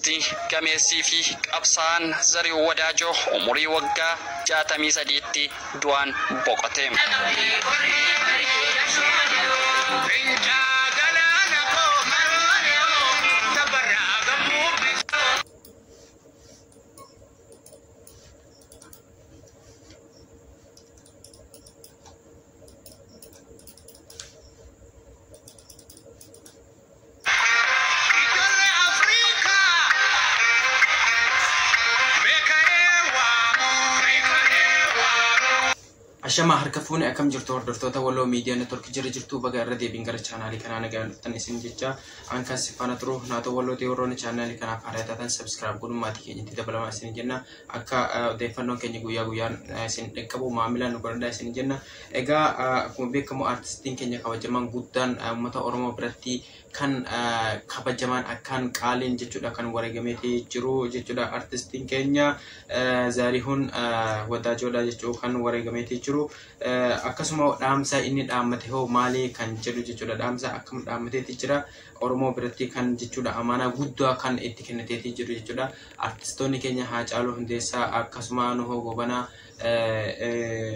Artistii gameessii fi qabsaa'aan Zarihuun Wadaajoo umurii waggaa 63tti du'aan boqote. Ashamaa harka fuune, akkam jirtu hordoftoota Walloo Miidiyaa Neetwork? Jira jirtu? Baga irra deebiin gara chaanaalii kanaa nagaan dhuftan isin jecha. An kan si faana turu naatoo Wallootii. Warroonni chaanaalii kanaaf haaraa taatan subscribe godhuun maatii keenyatti dabalamaa isin jenna. Akka odeeffannoon keenya guyyaa guyyaan isin dhaqqabu maamila nu godhadhaa isin jenna. Egaa akkuma beekamu artistiin keenya kabajamaan guddaan, uummata Oromoo biratti kan kabajamaan akkaan qaaliin jechuudha, kan wareegameetii jiru jechuudha, artistiin keenya Zaarihuun Wadaajoodha jechuu, kan wareegameetii jiru. Akkasuma dhaamsa inni dhaammate hoo maali kan jedhu jechuudha. Dhaamsa akkam dhaammateetii jira? Oromoo biratti kan jechuudha amaanaa guddaa kan itti kennateetii jiru jechuudha. Artistoonni keenya Haacaaluu Hundeessaa, akkasuma Nuhoo Gobanaa,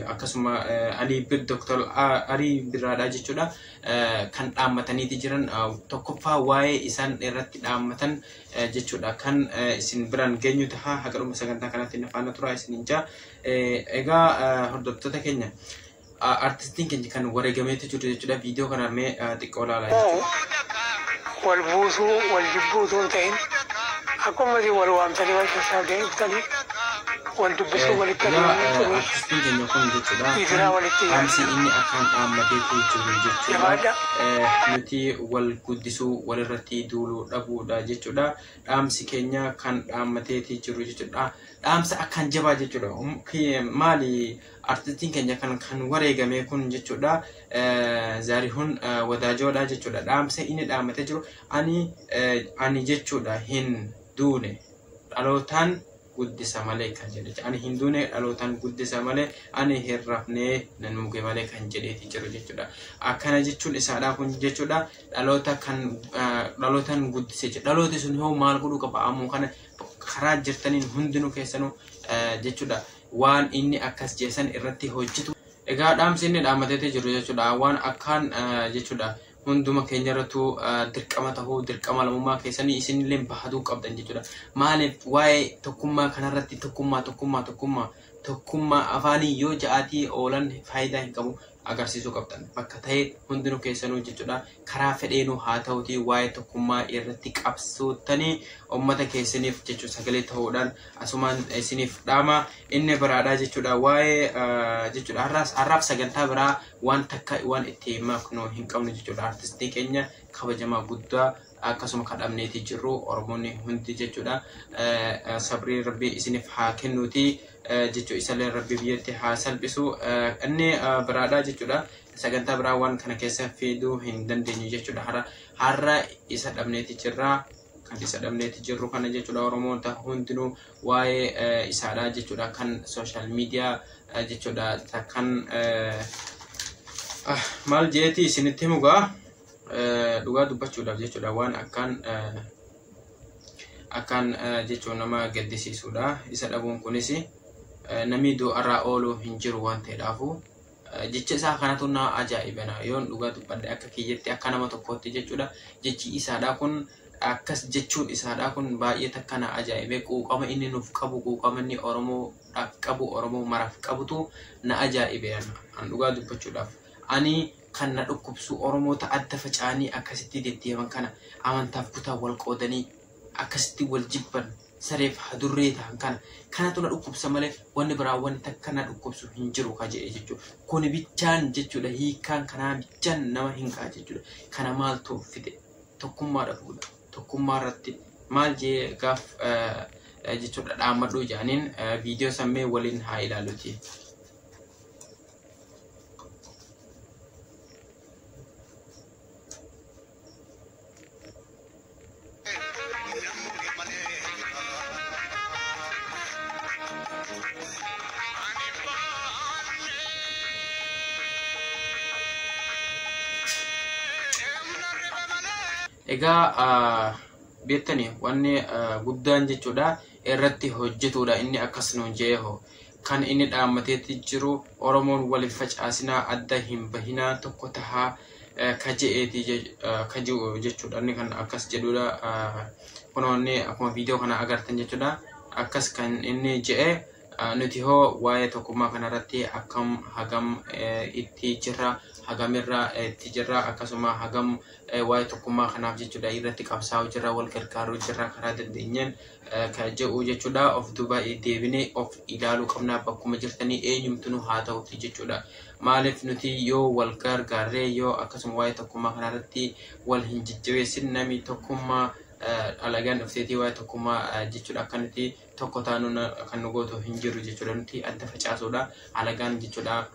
akkasuma Alii Bir Dooktar Alii Birraadha jechuudha, kan dhaammataniiti jiran. Tokkoffaa waa'ee isaan irratti dhaammatan jechuudha kan isin biraan geenyu taha. Haga dhuma sagantaa kanaatti na faana tura isiniin jaa. Egaa hordoftoota keenya, artistiin keenya kan wareegameetu jiru jechuudha. Viidiyoo kana mee xiqqoo ilaalaa jechuudha. Wal buusuu, wal jibbuu osoo hin ta'in, akkuma isin wal waamtanii wal sassaabdanii dhuftanii wal dubbisuu, walitti Egaa adeemuu artistiin keenya kun jechuudha Gidiraa kan walitti dhaamsi inni akkaan dhaammateetu jiru jechuudha. Jabaadha. Nuti wal guddisuu, walirratti duuluu dhabuudha jechuudha. Dhaamsi keenya kan dhaammateeti jiru jechuudha. Dhaamsa akkaan jabaa jechuudha. Maali artistiin keenya kan wareegame kun jechuudha? Zaarihuun Wadaajoodha jechuudha. Dhaamsa inni dhaammatee jiru, ani jechuudha hin duune, dhalootaan guddisa malee kan jedhe. Ani hin duune, dhalootaan guddisa malee, ani hin rafnee nan muge malee kan jedheeti jiru jechuudha. Akkana jechuun isaadha kun jechuudha, dhaloota kan dhalootaan guddise jechuudha. Dhalooti sun hoo maal godhuu qaba? Ammoo kana karaa jirtaniin hundinuu keessanuu jechuudha waan inni akkas jeessan irratti hojjetu. Egaa dhaamsi inni dhaammateeti jiru jechuudha waan akkaan jechuudha hunduma keenya irrattuu dirqama tahuu, dirqama lammummaa keessanii isinillee bahatuu qabdan jechuudha. Maaliif waa'ee tokkummaa kanarratti tokkummaa, tokkummaa, tokkummaa, tokkummaa afaanii yoo ja'aatii oolan faayidaa hin qabu. Agarsiisuu qabdan bakka ta'e hundinuu keessanuu jechuudha. Karaa fedheenuu haa ta'utii waa'ee tokkummaa irratti qabsootanii uummata keessaniif jechuudha sagalee ta'uudhaan asumaan isiniif dhaama. Inni biraadha jechuudha waa'ee jechuudha har'aaf sagantaa biraa waan takka waan itti maknu hin qabnu jechuudha. Artistii keenya kabajamaa guddaa akkasuma kadhabneetii jirru, Oromoonni hundi jechuudha sabrii Rabbii isiniif haa kennuuti jechuu, isallee Rabbii biyyatti haa salphisu. Inni biraadha jechuudha sagantaa biraa waan kana keessa fiduu hin dandeenyu jechuudha. Har'a isa dhabneeti jirra. Kan isa dhabneeti jirru kana jechuudha, Oromoota hundinuu waa'ee isaadha jechuudha kan social media jechuudha kan maal jeeti isinitti himugaa. Dhugaa dubbachuudhaaf jechuudha waan akkaan akkaan jechuun nama gaddisiisudha. Isa dhabuun kunis namni du'arraa ooluu hin jiru waan ta'eedhaafu jecha isaa kanatu na ajaa'ibana. Yoon dhugaa dubbadhe, akka kiyyatti, akka nama tokkootti jechuudha, jechi isaadha kun, akkas jechuun isaadha kun baay'ee takka na ajaa'ibe. Quuqama inni nuuf qabu, quuqama inni Oromoodhaaf qabu, Oromoo maraaf qabutu na ajaa'ibe. An dhugaa dubbachuudhaaf ani kan na dhukkubsu Oromoota adda faca'anii akkasitti deddeeman kana, amantaaf kutaa wal qoodanii akkasitti wal jibban, sareef hadurree ta'an kana kanatu na dhukkubsa malee wanni biraa wanni takka na dhukkubsu hin jiru ka jedhe jechuudha. Kuni bichaan jechuudha, hiikkaan kanaa bichaan nama hin ka'a jechuudha. Kana maaltu fide? Tokkummaa dhabuudha. Tokkummaa irratti maal jee gaaf jechuudha dhaammadhuu jedhaniin, viidiyoo sammee waliin haa ilaaluti. Egaa Beektani, wanni guddaan jechuudha irratti hojjetudha. Inni akkas nuun jeeho kan inni dhaammateetti jiru, Oromoon waliif facaasinaa, adda hin bahinaa, tokko tahaa ka je'eeti ka jiru jechuudha. Inni kan akkas jedhudha. Kunoonni akkuma viidiyoo kana agartan jechuudha, akkas kan inni je'e. Nuti hoo waa'ee tokkummaa kanarratti akkam, hagam itti jirra, hagamirra itti jirra, akkasuma hagam waa'ee tokkummaa kanaaf jechuudha irratti qabsaa'u jirra, wal gargaaruu jirra karaa dandeenyeen kan jedhu jechuudha. Of duuba deebinee of ilaaluu qabna, bakkuma jirtanii eenyumtunu haa ta'uti jechuudha. Maaliif nuti yoo wal gargaarree, yoo akkasuma waa'ee tokkummaa kanarratti wal hin jajjabeessin, namni tokkummaa alagaan dhufteetii waa'ee tokkummaa jechuudha akka nuti tokko taanu kan nu gootu hin jiru jechuudha. Nuti adda facaasuudha alagaan jechuudha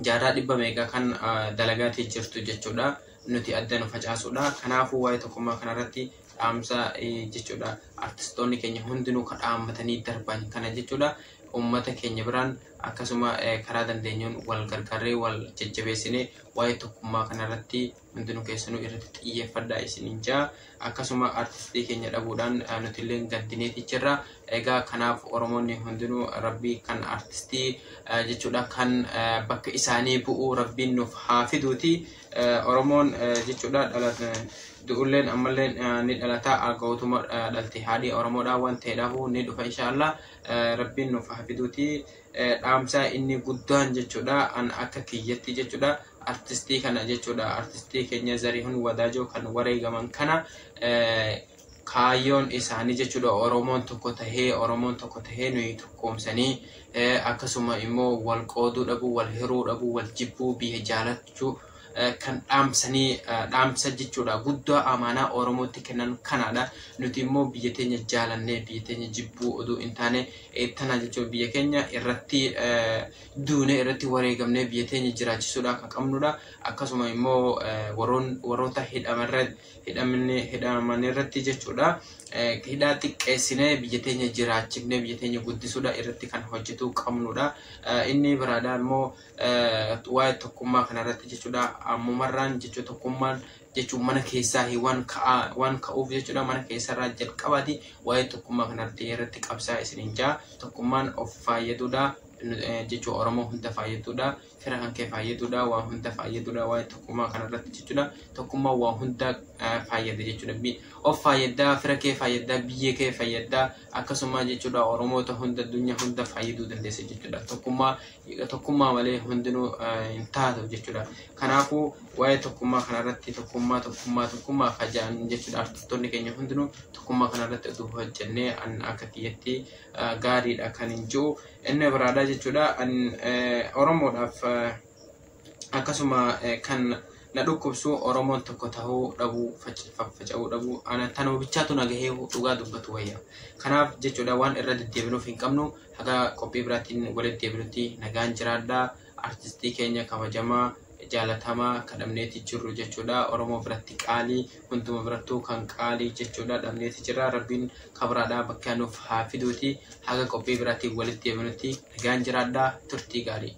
jaarraa dhibba meeqa kan dalagaatii jirtu jechuudha, nuti adda nu facaasuudha. Kanaafuu waa'ee tokkummaa kanarratti dhaamsa jechuudha artistoonni keenya hundinuu kan dhaammatanii darban kana jechuudha. Uummata keenya biraan akkasuma karaa dandeenyuun wal gargaarree, wal jajjabeessinee, waa'ee tokkummaa kanarratti hundinuu keessanuu irratti xiyyeeffadhaa isiniin jaa. Akkasuma artistii keenya dhabuudhaan nuti illee gaddineeti jirra. Egaa kanaaf Oromoonni hundinuu Rabbii kan artistii jechuudha kan bakka isaanii bu'uu Rabbiin nuuf haa fiduuti. Oromoon jechuudha dhalate du'ulleen ammallee ni dhalata, gautuma dhalte haadhi Oromoodha waan ta'eedhaafu ni dhufa inshaallah, Rabbiin nuuf haa fiduuti. Dhaamsa inni guddaan jechuudha an akka kiyyatti jechuudha artistii kana jechuudha, artistii keenya Zarihun Wadaajoo kan wareegaman kana, kaayyoon isaanii jechuudha Oromoon tokko tahee, Oromoon tokko tahee nuyi tokkoomsanii, akkasuma immoo wal qooduu dhabuu, wal hiruu dhabuu, wal jibbuu, biyya jaalachuu kan dhaamsanii, dhaamsa jechuudha guddaa amaanaa Oromootti kennan kanaadha. Nuti immoo biyya teenya jaalannee biyya teenya jibbuu oduu hin taane, tana jechuun biyya keenya irratti duunee irratti wareegamnee biyya teenya jiraachisuudha kan qabnudha. Akkasuma immoo warroota hidhaman irratti jechuudha hidhaa xiqqeessinee biyya teenya jiraachifnee biyya teenya guddisuudha irratti kan hojjetuu qabnudha. Inni biraadha immoo waa'ee tokkummaa kanarratti jechuudha ammumarraan jechuu tokkummaan jechuun mana keessaa waan ka'aa waan ka'uuf jechuudha, mana keessarraa jalqabaati waa'ee tokkummaa kanarratti irratti qabsaa isiniin jaa. Tokkummaan of fayyaduudha jechuun Oromoo hunda fayyaduudha, fira kan kee fayyaduudha, waan hunda fayyaduudha. Waa'ee tokkummaa kanarratti jechuudha tokkummaa waan hunda fayyada jechuudha. Of fayyaddaa, fira kee fayyaddaa, biyya kee fayyaddaa, akkasuma jechuudha Oromoota hunda, addunyaa hunda fayyaduu dandeessa jechuudha. Tokkummaa malee hundinuu hin taatu jechuudha. Kanaafuu waa'ee tokkummaa kanarratti tokkummaa, tokkummaa, tokkummaa kajaan jechuudha artistoonni keenya hundinuu tokkummaa kanarratti oduu hojjennee an akka kiyyatti gaariidha kan hin jiru. Inni biraadha jechuudha an Oromoodhaaf akkasuma kan na dhukkubsu Oromoon tokko tahuu dhabuu, faffaca'uu dhabuu. Ana tanuma bichaatu na gahee, dhugaa dubbatu wayya. Kanaaf jechuudha waan irra deddeebinuuf hin qabnu. Haga qophii biraatiin walitti deebinutti nagaan jiraadhaa. Artistii keenya kabajamaa jaalatamaa kadhabneeti jirru jechuudha, Oromoo biratti qaalii, hunduma birattuu kan qaalii jechuudha dhabneeti jirra. Rabbiin kabraadhaa bakka nuuf haa fiduuti. Haga qophii biraatiin walitti deebinutti nagaan jiraadhaa, turtii gaarii.